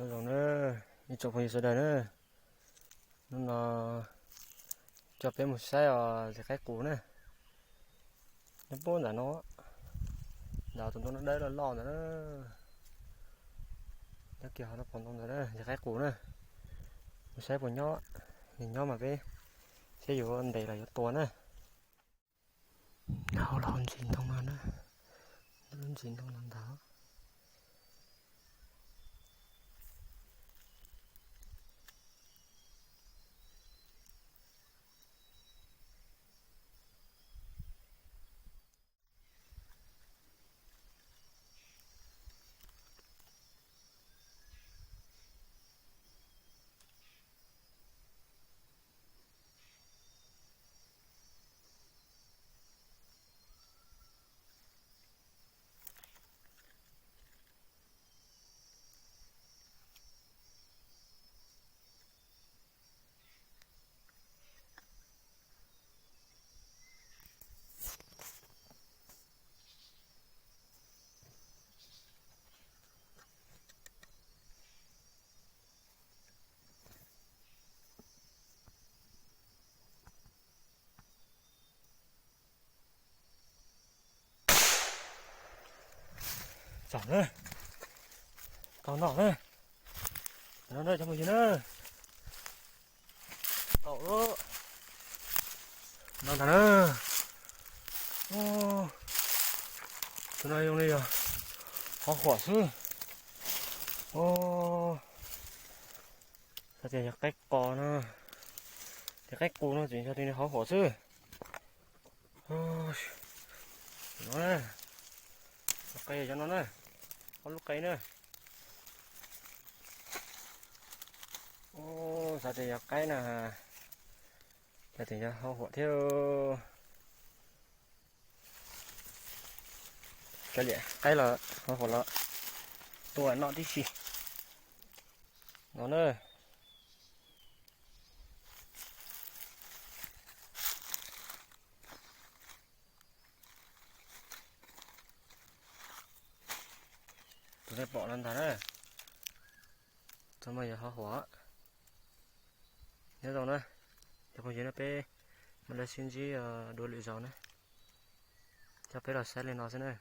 Nyob zoo na, ib tsoom phooj ywg sawv daws na, hnub no coj peb mus saib os txiv qaib qus na. Nyob puag ntawm no, ntawm tus ntoo dawb loj loj ntawd na. Nyob kiag hauv no pom ntoo ntawd na, txiv qaib qus na. Mus saib puas nyob, nws nyob mas peb thiab yuav ntes los yuav tua na. Hauv los hauv ntsis ntoo no na, lub ntsis ntoo los ntawd. Txog na, tau noj na. No na cov phooj ywg na, tau lawm. No ntag na. Tus no zoo li yog hov huam xwb. Xav tias yog qaib qus no, ces qaib qus no tseem yog tus hov huam xwb. No na, qe cov no na, ob lub qe na. Xav tias yog qaib na, xav tias yog hov huam thiab. Kav liam, qaib los hov huam los tua noj tib si. No na. Tus nej pom no ntag na, tus no yog hov huam. Nyob zoo na, cov phooj ywg na, peb mam li sib ntsib dua lwm zaus na. Coj peb los saib li no xwb na.